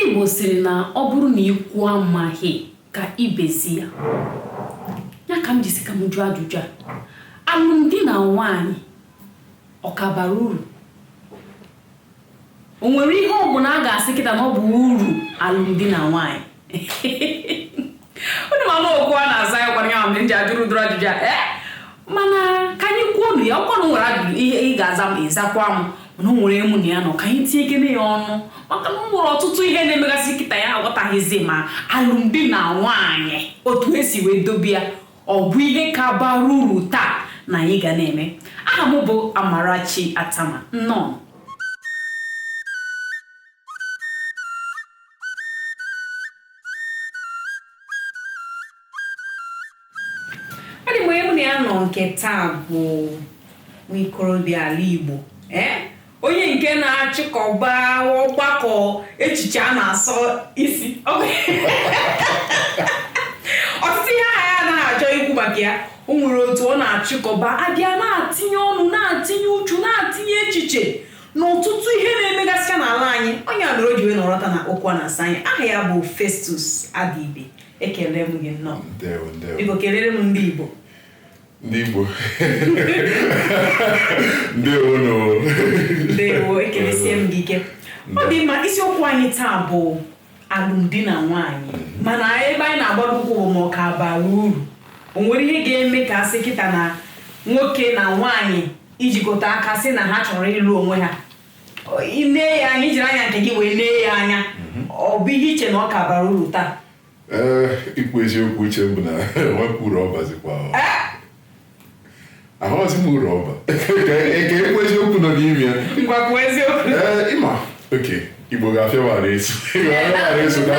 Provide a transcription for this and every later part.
Igbo sịrị na ọ bụrụ na ikwu amaghị ka ibe zi ya, ya ka m ji sị ka m jụọ ajụjụ a: alụmdi na nwaanyị ọ ka bara uru? O nwere ihe ọ bụla a ga-asị kịta na ọ bụ uru alụmdi na nwaanyị? Unu ma na okwu a na-aza ya kwara ya mere m ji ajụrụ ụdịrị ajụjụ a. Ee, mana ka anyị kwuo nu ya. Ọkwa na o nwere ajụjụ ihe ị ga-aza m, ịzakwa m, mana o nwere mụ na ya nọ ka anyị tinyekene ya ọnụ, maka na o nwere ọtụtụ ihe na-emegasị kịta ya aghọtaghịzi ma alụmdi na nwaanyị otu esi wee dobe ya ọ bụ ihe ka bara uru taa na anyị ga na-eme. Aha m bụ Amarachi Atama. Nnọọ. Ọ dị m, onye mụ na ya nọ nke taa bụ nwa ikorobịa ala Igbo, ee, onye nke na-achịkọba ọgbakọ echiche a na-asọ isi. Ọtụtụ ihe aha ya anaghị achọ ikwu maka ya. O nwere otu ọ na-achịkọba, abịa na-atinye ọnụ, na-atinye uchu, na-atinye echiche n'ọtụtụ ihe na-emegasị n'ala anyị. Onye a mere o ji wee nọrọta na okwu a na-asa anyị. Aha ya bụ Festus Adibe. Ekele m gị, nnọọ. Ndewo, ndewo. Biko, kelere m ndị Igbo. Ndị Igbo, ndewo nụ. Ndewo, ekelesie m gị ike. Ọ dị mma. Isiokwu anyị taa bụ alụmdi na nwaanyị, mana ebe anyị na-agbado ụkwụ bụ ma ọ ka bara uru. O nwere ihe ga-eme ka a sị kịta na nwoke na nwaanyị ijikọta aka sị na ha chọrọ ịlụ onwe ha? Ị nee ya anya, ijiri anya nke gị wee nee ya anya, ọ bụ ihe iche na ọ ka bara uru taa? Ee, ikwu eziokwu, uche m bụ na nwepụ uru ọ bazikwa. Ahụghịzi m uru ọba ka ekwu eziokwu nọ n'ime ya. Ngwa, kwuo eziokwu. Ee, ịma oke Igbo ga-afịa mara eso, Igbo ga-afịa mara eso ka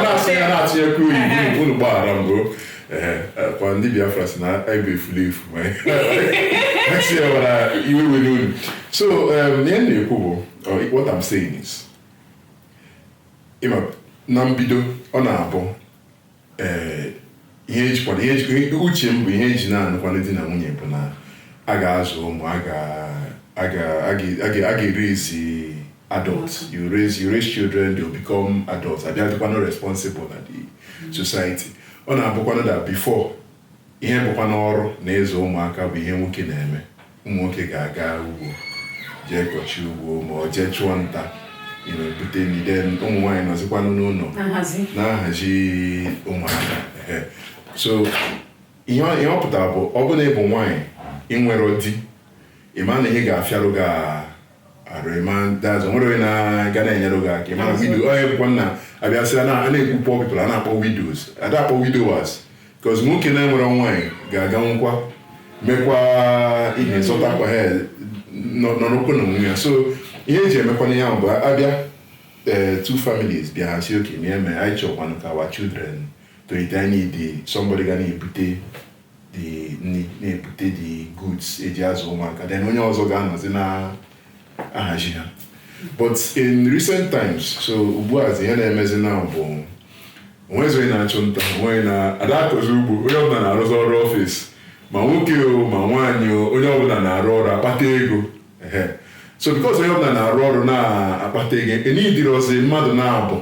na-asụ ya na-atụnyekwa oyibo. Unu gbaghara mbụ. Ee, kwa ndị Biafra si na anyị bụ efulu efu, ma si ya nwere iwe were unu. So ihe m na-ekwu bụ, what I'm saying is, ịma na mbido ọ na-abụ, ee, ihe ejikwana ihe uche m bụ ihe eji na-anụkwanụ di na nwunye bụ na a ga-azụ ụmụ, a ga-eraise adults. You raise children, they will become adults, abịa dịkwanụ responsible na the society. Ọ na-abụkwanụ that before, ihe bụkwa n'ọrụ na ịzụ ụmụaka bụ ihe nwoke na-eme. Ụmụ nwoke ga-aga ugbo jee kọchie ugbo ma ọ jee chụọ nta, bute nri. Then ụmụ nwaanyị nọzikwanụ n'ụlọ na-ahazi. Na-ahazi ụmụaka. Ehe. So ihe ọ pụtara bụ, ọ bụrụ na ị bụ nwaanyị ị nwere di, ị ma na ihe ga-afịarụ gị arụ, ịma that's onwere onye na-ga na-enyere gị aka. Ịma na widow onye bụkwa nna abịasị a na-ekwu poor people, a na-akpọ widows, ada akpọ widowers, because nwoke na-enwere nwaanyị ga-aga nkwa mekwa ihe zọtakwa ha nọrọkwa n'onwe ya. So ihe eji emekwana ya bụ abịa, ee, two families bịa, ha si oke na eme anyị chọkwanụ ka our children tolite, anyị need somebody ga na-ebute the nri, na-ebute the goods eji azụ ụmụaka, then onye ọzọ ga-anọzi na ahazi ha. But in recent times, so ugbu a, ihe na-emezi now bụ onwezi onye na-achụ nta, onwe na ada akọzi ugbo. Onye ọbụla na-arụzi ọrụ office, ma nwoke o ma nwaanyị o, onye ọbụla na-arụ ọrụ akpata ego. Ehe. So because onye ọbụla na-arụ ọrụ na-akpata ego, enidirọzi mmadụ na-abụ.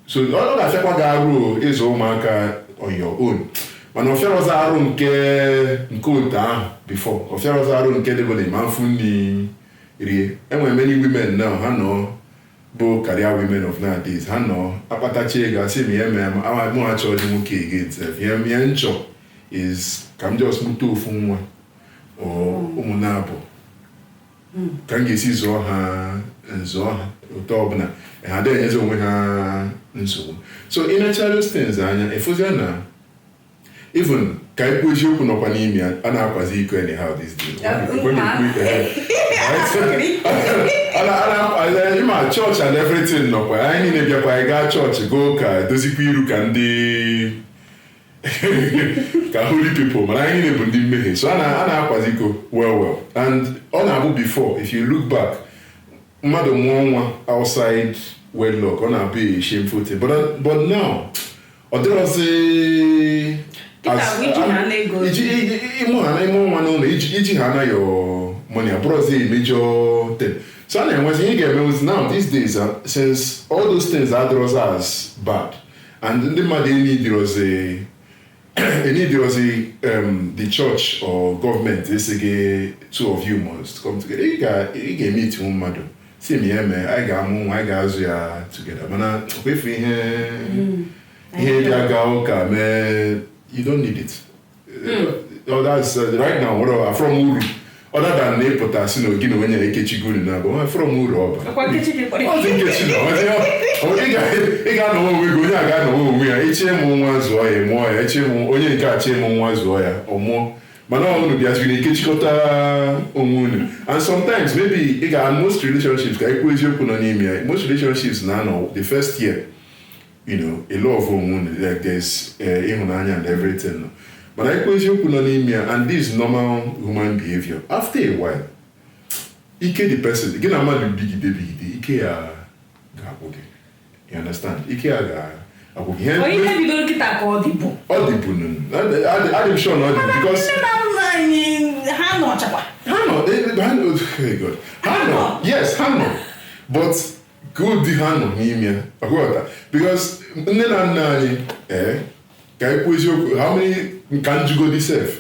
So ọ ga-afịakwa gị arụ o ịzụ ụmụaka on your own, mana ọ fịarọzi arụ nke otu ahụ before. Ọ fịarọzi arụ nke dịbụ na ịma mfu nri rie. Enwere many women now, ha nọ bụ career women of nowadays, ha nọ akpatachi ego, asị m ihe mee mụ achọ dị nwoke again sef. Ihe nchọ is ka m just mụta ofu nwa or ụmụ na-abụ ka m ga-esi zụọ ha, nzụọ ha otu ọbụla ha adịghị enyezi onwe ha nsogbu. So inecha those things anya, ịfụzia na even ka ikwu eziokwu nọkwa n'ime ya, a na-akwazi iko anyhow these days. When you ịma chọọchị and everything nọkwa, anyị niile bịakwa, anyị gaa chọọchị, gaa ụka, dozikwa iru ka ndị ka holy people, mana anyị niile bụ ndị mmehie. So a na-akwazi iko well well. And ọ na-abụ before, if you look back, mmadụ mụọ nwa outside wedlock, ọ na-abụ a shameful thing, but now ọ dịrọzi. Kịta bụ iji ha na-ego. Iji ịmụ ha na ịmụ nwa n'ụlọ, iji ha na your money abụrọzi a major thing. So a na-enwezi ihe ị ga-emenwezi now these days, since all those things adịrọzi as bad and ndị mmadụ enidirozi the church or government esi gị, "Two of you must come together." Ị ga-eme mmadụ si m ya eme, anyị ga-amụ nwa, anyị ga-azụ ya together, mana kwefu ihe dị aga ụka mee, you don't need it. Oh, that's right now what from uru other than na ịpụta si na gị na onye ekechigo unu na abụ from uru ọ bara. Ọkwa nkechi gị kpọrọ. Ọ dị nkechi na ị ga-anọwa onwe gị, onye a ga-anọwa onwe ya. Ichie mụ nwa zụọ ya, mụọ ya. Echi mụ onye nke a chie mụ nwa zụọ ya, ọ mụọ. Mana ọ unu bịaziri ekechikọta onwe unu. And sometimes maybe ị ga most relationships, ka ikwu eziokwu nọ n'ime ya, most relationships na-anọ the first year, a love onwe unu, like there's ịhụnanya and everything, mana ikwu eziokwu nọ n'ime ya, and this is normal human behavior, after a while ike the person gị na mmadụ bigide bigide, ike ya ga-agwụ gị. You understand? Ike ya ga-agwụ gị. Onye ihe bidoro kịta ka ọ dị bụ Ọ dị bụ adị m sure na ọ dị because nne na nna anyị ha nọchakwa. Ha nọ, ha nọ, oh God, ha nọ, yes, ha nọ, but ka ụdị ha nọ n'ime ya ọghọta, because nne na nna anyị, ka anyị kwuo eziokwu, how many ka njugodi sef,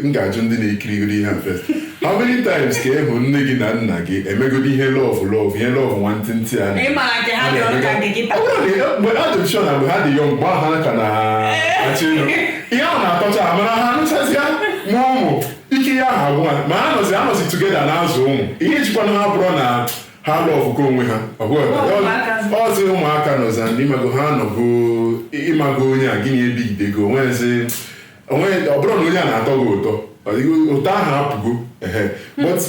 m ga-ajụ ndị na-ekirigodi ihe a first, how many times ka ị hụ nne gị na nna gị emegodi ihe love love, ihe love nwantịntị a? Ịma nke ha dị ọrụ ka nke kịta. Ọ bụrụ na mgbe adị m sure na mgbe ha dị young, mgbe ahụ ha ka na-achị elu, ihe ahụ na-atọcha ha, mana ha anụchazịa mụọ ụmụ, ike ya ahụ agwụ ha, ma ha nọzi together na-azụ ụmụ. Ihe jikwana ha bụrụ na ha love go onwe ha, ọ bụghị Ụmụaka. ọzi ụmụaka nọzi na ịmago ha nọgo, ịmago onye a gịnị ebigidego onwezi onwe. Ọ bụrụ na onye a na-atọ gị ụtọ, ọ dịghị ụtọ ahụ apụgo. Ehe, but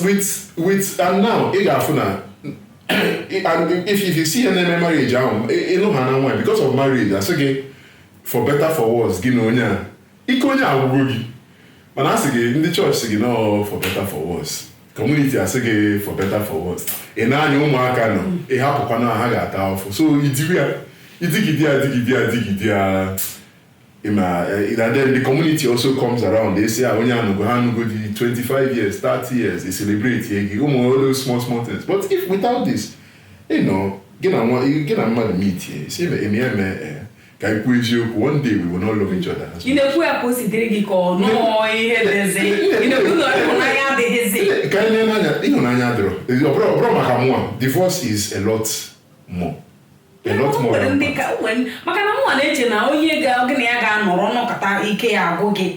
with and now ị ga-afụ na and if you see ihe na-eme marriage ahụ, ịlụ ha na nwaanyị because of marriage, asị gị for better for worse, gị na onye a, ike onye agwụgo gị, mana asị gị ndị chọọchị sị gị no, for better for worse, community asị gị for better for worse, ị na-anya ụmụaka nọ, ị hapụkwana ha ga-ata afụ. So idiwe ya, idigide ya, digide ya, digide ya, ịma, and then the community also comes around. They say, "Ah, onye anụgo ha anụgo dị 25 years, 30 years," they celebrate ya gị ụmụ, all those small small things. But if without this, gị na nwa gị na mmadụ meet ya, si eme eme eme, ka anyị kwuo eziokwu, one day we will not love each other as Ị na-ekwu ya ka o si dịrị gị, ka ọ nọọ ihe dịzi ị na-ekwu na ịhụnanya adịghịzi. Ka anyị nee n'anya, ịhụnanya dịrọ. Ọ bụrụ maka mụa, divorce is a lot more, a lot O more nwere ndị rampant. ka o nwere, maka na mụnwa na-eche na onye gị na ya ga-anọrọ nọkọta, ike ya agwụ gị,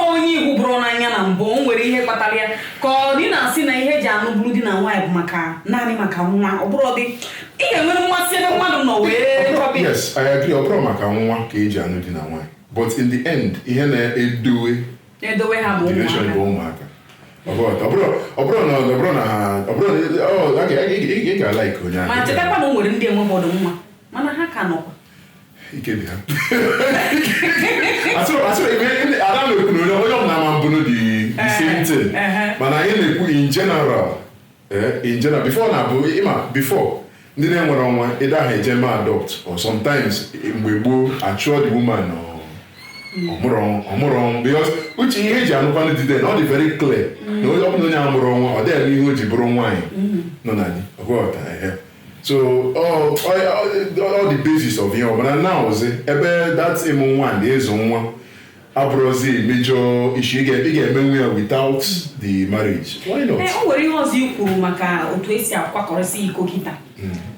onye ihu bụrụ n'anya na mbụ, o nwere ihe kpatara ya, ka ọ dị na-asị na ihe eji anụ bụrụ di na nwaanyị bụ maka naanị maka nwa. Ọ bụrụ dị ị ga-enwere mmasị ebe mmadụ nọ wee chọba ya. Yes, I agree. Ọ bụrụ maka nwa ka eji anụ di na nwaanyị, but in the end ihe na-edowe na-edowe ha bụ relation bụ ụmụaka. Ụmụaka. Ọ bụrụ na ha ọ bụrụ na ọ ị ga-alike onye ahụ. Ma chetakwa na o nwere ndị enwebọdụ nwa, mana ha ka nọkwa. Ike dị ha. Asịrị ada na-ekwu na onye ọbụla ama mbụnụ the same thing, mana anyị na-ekwu in general, before na bụ ịma before ndị na-enwere ọnwa ịda ha eje ma adopt, or sometimes mgbe gboo achụọ the woman or ọmụrụ ọnwụ, because uche ihe eji anụkwanụ dị then, ọ dị very clear na onye ọbụla onye a mụrụ ọnwa, ọ dịghị eme ihe o ji bụrụ nwaanyị nọ na di ọghọta. Ehe, so all the basis of ihe ọbụla now zi ebe that ịmụ nwa na ịzụ nwa abụrụzi major issue, ị ga-emenwu ya without the marriage. Why not? Ee, o nwere ihe ọzọ i kwuru maka otu esi akwakọrịsị iko kịta,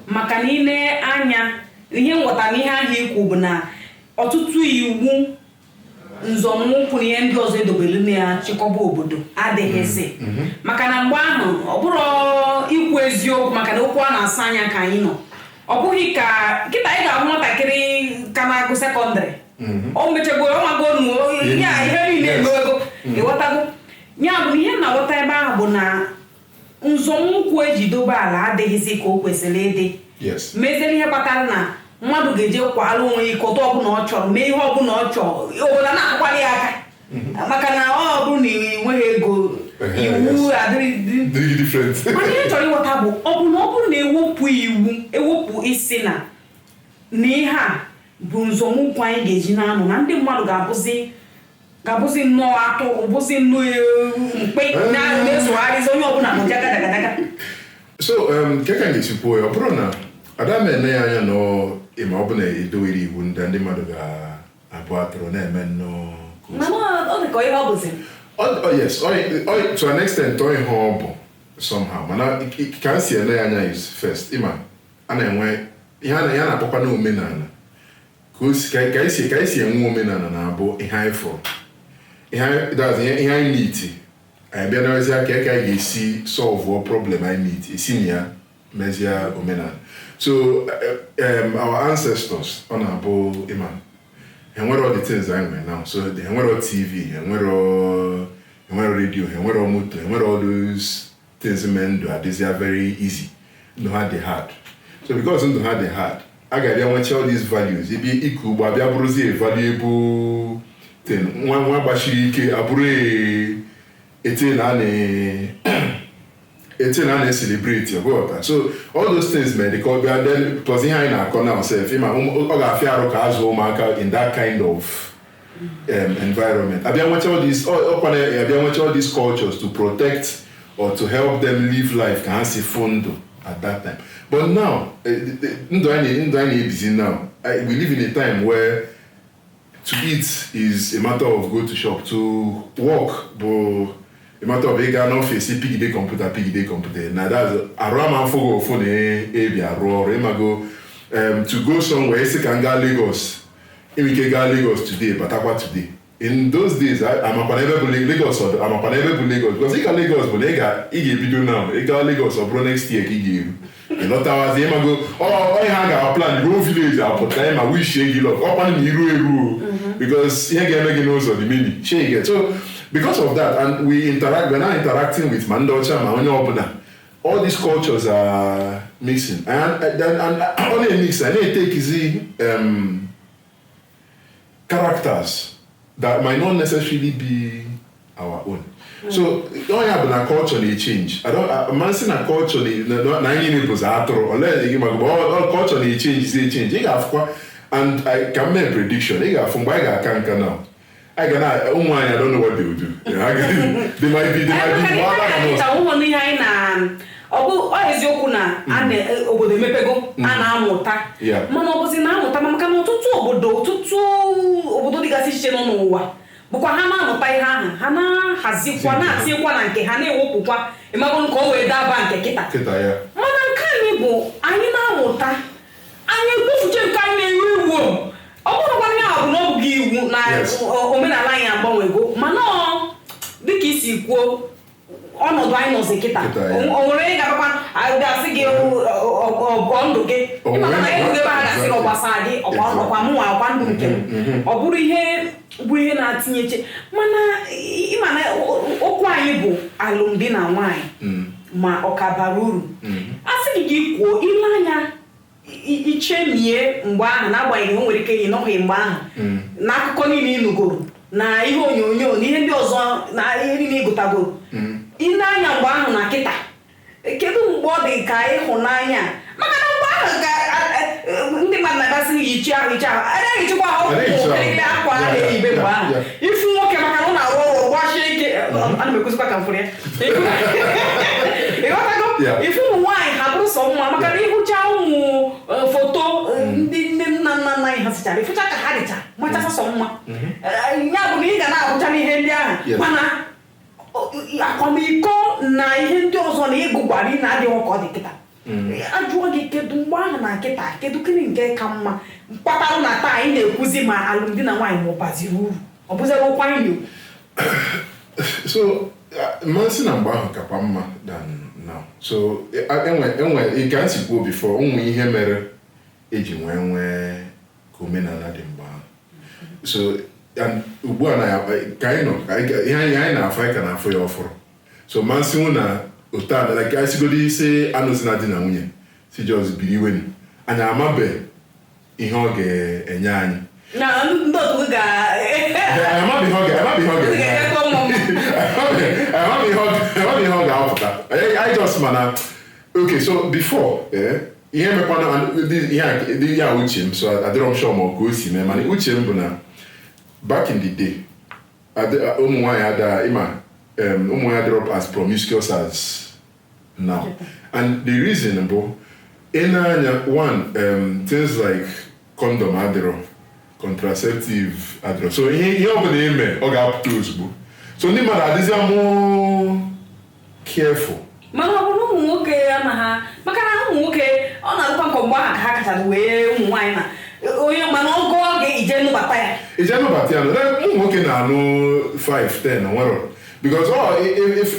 maka na ile anya ihe nghọta n'ihe ahụ ikwu bụ na ọtụtụ iwu, nzọmụkwụ na ihe ndị ọzọ edobere na-achịkọba obodo adịghịzị, maka na mgbe ahụ ọ bụrụ ikwu eziokwu, maka na okwu a na-asa anya ka anyị nọ, ọ bụghị ka kịta anyị ga-ahụ nwatakịrị ka na-agụ secondary, o mechagoro ọmago nu ya ihe niile emewego, ịghọtago ya. Bụ na ihe m na-aghọta ebe ahụ bụ na nzọmụkwụ eji dobe ala adịghịzị ka o kwesịrị ịdị, meziere ihe kpatara na mmadụ ga-eje kwara onwe ya iko otu ọbụla ọ chọrọ, mee ihe ọbụla ọ chọrọ, obodo na-akụkwara ya aka, maka na ọ bụrụ na ị nweghị ego, iwu adịrị Dị different. Mana ihe m chọrọ ịghọta bụ, ọ bụ na ọ bụrụ na ewepụ iwu, ewepụ isi na ihe a bụ nzọmụkwụ anyị ga-eji na-anọ na ndị mmadụ ga-abụzi nnọọ atụrụ, bụzi nnọọ ewu, mkpe na-esogharịzi onye ọbụla nọ jaga jaga jaga. So nke ka m ga-esi kwuo ya, ọ bụrụ na ada m ene ya anya na ịma ọ bụ na edowere iwu ndị mmadụ ga-abụ atụrụ na-eme nnọọ ka o si. Mana ọ dị ka ihe ọ bụzi. Oh, yes, to an extent ọ ihe ọ bụ somehow, mana ka m si ele ya anya is first, ịma a na-enwe ihe a na-akpọkwa na omenala, ka o si ka anyị si enwe omenala na-abụ ihe anyị fụrụ, ihe anyị that's ihe anyị meet, anyị bịa n'ezie ka anyị ga-esi solve problem anyị meet, esi na ya mezie omenala. So our ancestors, ọ na-abụ ịma enwero the things anyị nwere now, so enwero TV, enwero radio, enwero moto, enwero all those things mee ndụ adịzịa very easy. Ndụ ha dị hard. So because ndụ ha dị hard, a ga-abịa nwecha all these values, ebe ịkọ ugbo abịa bụrụzie a valuable thing, nwa gbachiri ike abụrụ ete na a na ete na a na-celebrate, ọgụghọta. So all those things mere ka ọ bịa. Then plus ihe anyị na-akọ now sef, ịma ọ ga-afịa arụ ka azụ ụmụaka in that kind of environment. Abịa nwecha all these ọkwa na abịa nwecha all these cultures to protect or to help them live life ka ha si fụ ndụ at that time. But now ndụ anyị na-ebizi now, we live in a time where to eat is a matter of go to shop, to work bụ a matter of ịga n'ọfịs pigide kọmputa pigide kọmputa, na that's arụ ama afọ gị ụfụ na ebi arụ ọrụ. Ịmago to go somewhere, isi ka m gaa Lagos, enwe ike gaa Lagos today, batakwa today. In those days, amakwana ebe bụ Lagos, amakwana ebe bụ Lagos, because ịga Lagos bụ na ị ga-ebido now ịga Lagos, ọ bụrụ next year ka ị ga-eru ịlọtawazi. Ịmago ọ ihe a ga plan ruo village apụta, ịma wishie gị luck, ọkwanụ na iru eru o, because ihe ga-eme gị n'ụzọ dị many. Shey you get? So because of that, and we interact, we're now interacting with ma ndị ọcha ma onye ọbụla, all these cultures are mixing, and ọ na-emix, a na-etekizi characters that might not necessarily be our own. So onye bụ na culture na-echange. I don't amasị na culture na anyị niile bụzi atụrụ ole gị, maka culture na-echange zi echange. Ị ga-afụkwa, and I can make prediction, ị ga-afụ mgbe anyị ga-aka nka now, anyị ga na ụmụ anyị, I don't know what they will do. Yeah, they might be wilder than us. Ụmụ ihe anyị na ọ bụ ọ eziokwu na a na obodo emepego, a na-amụta, mana ọ bụzi na-amụta, maka na ọtụtụ obodo dịgasị iche nọ n'ụwa bụkwa ha na-amụta ihe ahụ, ha na-ahazikwa, na-atinyekwa na nke ha, na-ewepụkwa, ịmago, ka o wee daba nke kịta. Kịta ya. Mana nke anyị bụ anyị na-amụta, anyị ekpofuche nke anyị na-ewu ewu. Ọ bụrụkwa ya bụ na ọ bụghị iwu na omenala anyị agbanwego, mana ọ dịka isi kwuo, ọnọdụ anyị nọzi kịta. Kịta, ya. O nwere onye ga-abịakwa ga-asị gị ọ ndụ gị. O ịmaka na nwere- ego ebe ha ga-asị na ọ gbasara gị, ọkwa ọkwa mụnwa, ọkwa ndụ nke m, ọ bụrụ ihe bụ ihe na-atinyeche. Mana ịma na okwu anyị bụ alụmdi na nwaanyị, ma ọ ka bara uru, a sị gị gị kwuo ile anya ichemie mgbe ahụ, n'agbanyeghị o nwere ike ị nọghị mgbe ahụ, n'akụkọ niile ị nụgoro na ihe onyonyo na ihe ndị ọzọ na ihe niile ị gụtagoro, ile anya mgbe ahụ na kịta, kedu mgbe ọ dị ka ịhụnanya? Maka na mgbe ahụ ka ndị mmadụ na-agasị hichi ahụ, hichi ahụ, anaghị ehichikwa ahụ. Anaghị ehicha ahụ. Okirikiri akwa a na-eyibe mgbe ahụ, ifu nwoke, maka na ọ na-arụ ọrụ gbachie ike, ana m ekwuzikwa ka m fụrụ ya, ịghọtago? Ifu ụmụ nwaanyị ha bụrụ sọ mma, maka na ịhụcha ụmụ foto ndị nne nna nna nna anyị ha sichara, ịfụcha ka ha dịcha machasị sọ mma. Ya bụ na ị ga na-ahụcha n'ihe ndị ahụ, mana akwamiko na ihe ndị ọzọ na ịgụ gwara ị na-adịghị ka ọ dị kịta. Ajụọ gị, kedu mgbe ahụ na kịta, kedu gịnị nke ka mma kpatarụ na taa anyị na-ekwuzi ma alụmdi na nwaanyị ma ọ baziri uru, ọ bụzịrị okwu anyị na-ekwu? So mmasị na mgbe ahụ kakwa mma than now. So enwe ka m si kwuo before, ụmụ ihe mere eji nwee nwee ka omenala dị mgbe ahụ. So and ugbu a na ka anyị nọ ka ihe anyị na-afụ, anyị ka na-afụ ya ọfụrụ. So mmasị nwụ na otu a, like anyị sigodi isi anụzi na di na nwunye si just biri iweni, anyị amabe ihe ọ ga-enye anyị. Na ndị otu gị ga Anyị amabe ihe ọ ga-enye anyị. Ga-ekekọ ụmụ m. Amaghị ihe ọ ga-apụta. Anyị just mana okay, so before ihe mekwana ihe a, uche m, so adịrọ m sure ma ọ ka o si mee, mana uche m bụ na back in the day, ụmụ nwaanyị ada ịma ụmụ nwaanyị adịrọ as promiscuous as Now, and the reason bụ, ị na-anya one, things like condom adịrọ, contraceptive adịrọ, so ihe ọbụla ime, ọ ga-apụta ozugbo. So ndị mmadụ adịzịa more careful. Mana ọ bụrụ ụmụ nwoke anaghị, maka na ụmụ nwoke, ọ na-adịkwa nke mgbe ahụ ka ha kacha wee ụmụ nwaanyị na onye, mana ọgụ oge ije nụbata ya. Ije nụbata ya, na ụmụ nwoke na-anụ 5, 10 nwere, because ọ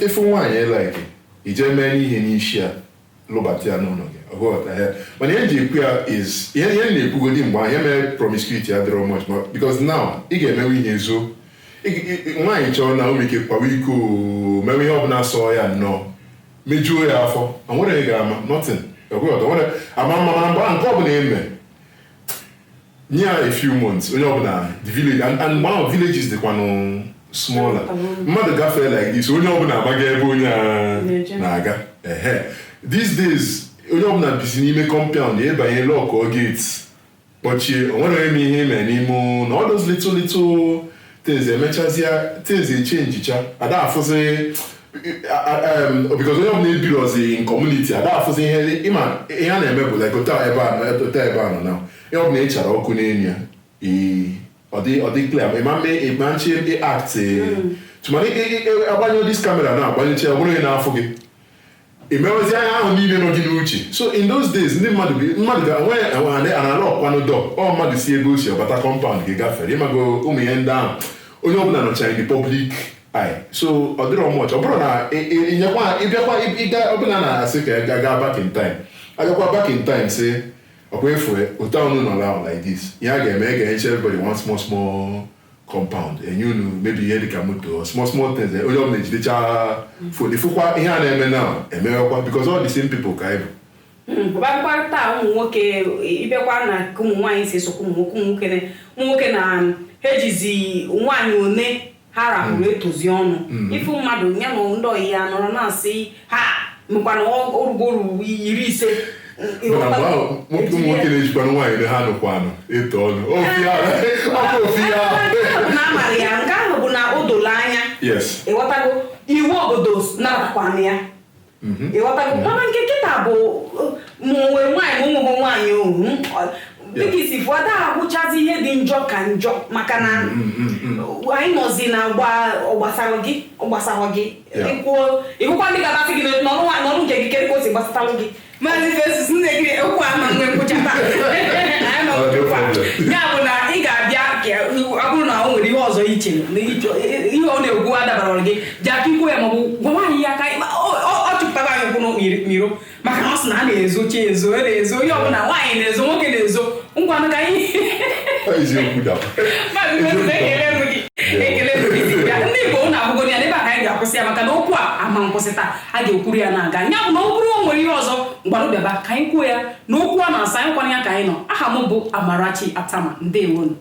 ịfụ nwaanyị like ije mee ihe n'isi ya, lụbata ya n'ụlọ gị, ọghọta ya. Mana ihe nji ekwu ya is ihe m na-ekwugodi mgbe ahụ, ihe mere promiscuity adịrọ much, ma because now ị ga-emewe ihe zo. Nwaanyị chọrọ na ụmụ ike kwawa iko, mewe ihe ọbụla sọ ya nnọọ, mejuo ya afọ, o nwere onye ga-ama nothing. Ọghọta nwere ama mma. Mana mgbe ahụ, nke ọbụla eme nye ya a few months, onye ọbụla, the village, and mgbe ahụ villages dịkwanụ smaller, mmadụ gafee like this, onye ọbụla agbaga ebe onye a na-eje. Na-aga. Ehe, these days onye ọbụla bizi n'ime compound, ịbanye lock gate, kpọchie, o nwere onye ma ihe ime n'ime ụlọ. All those little little things emechazịa, things echenjicha, ada afụzi because onye ọbụla ebirozi in community, ada afụzi ihe ịma ihe a na-eme bụ like otu a ebe a nọ, otu ebe a nọ now, ihe ọbụla ị chara ọkụ n'elu ya, ọ dị clear, ịma mme ịma nchi act tụmadị agbanyụ this camera na agbanyụcha ya, ọ bụrụ onye na-afụ gị, emewezi anya ahụ niile nọ gị n'uche. So in those days, ndị mmadụ bi mmadụ ga-enwe ana ọkwanụ dọ ọ mmadụ si ebe o si ọbata compound gị gafere, ịmago ụmụ ihe ndị ahụ, onye ọbụla nọcha in the public eye, so ọ dịrọ much. Ọ bụrụ na ịnyekwa ịbịakwa ịga ọbụla na-asị ka ị gaa back in time, agakwa back in time, sị ọkwa efu otu ahụ nọ now like this, ihe a ga-eme, ị ga-enyecha everybody one small small compound, enye unu maybe ihe dịka moto or small small things, onye ọbụla ejidecha phone, ifụkwa ihe a na-eme now emewekwa, because all the same people ka anyị bụ. Ọbakwa taa, ụmụ nwoke ịbịakwa na ka ụmụ nwaanyị si esokwa ụmụ nwoke, ụmụ nwoke na ha ejizi nwaanyị one ha rahụrụ etozi ọnụ. Ịfụ mmadụ ya na ndị ọyị ya nọrọ na-asị ha mekwana orugo 50. Mana mgbe ahụ ụmụ nwoke na-ejikwanụ nwaanyị na ha nụkwanụ eto ọnụ ofi ahụ, ọkụ ofi ahụ. Nke ahụ bụ na amaghị ya, nke ahụ bụ na o doro anya. Ịghọtago, iwu obodo nabatakwana ya, ịghọtago? Mana nke kịta bụ ma o nwere nwaanyị, ma o nweghị nwaanyị, ohu dịka isi fụ, ada ahụchazi ihe dị njọ ka njọ, maka na anyị nọzi na agba ọgbasara gị, ọgbasara gị. Ịkwuo ịhụkwa ndị ga-amasị gị n'ọnụ nwaanyị, n'ọnụ nke gị, kedu ka o si gbasatalụ gị? Maazị Festus, nne gị, okwu ama nwe nkwụcha taa. Anyị nọ Oh, no n'okwu a. problem. Ya bụ na ị ga-abịa ka ọ bụrụ na o nwere ihe ọzọ iche na ihe ọ na-ekwu adabara gị, ji aka ikwu ya, maọbụ gwa nwaanyị ya ka ọ chụpụtara anyị okwu n'iro, maka na ọ sị na a na-ezocha ezo, a na-ezo ihe ọbụla, nwaanyị na-ezo, nwoke na-ezo. Ngwanụ, ka anyị Eziokwu da. Maazị Festus, ekele m gị, ekele m gị. Bịa, ndị Igbo, unu ahụgoro ya n'ebe a ka anyị ga-akwụsị ya, maka na okwu a ama nkwụsị taa, a ga-ekwuru ya na-aga. Ya bụ na ọ bụrụ o nwere ihe ọzọ, mgbarụ bịaba ka anyị kwuo ya na okwu a na-asa anyị kwana ya ka anyị nọ. Aha m bụ Amarachi Atama. Ndewonu.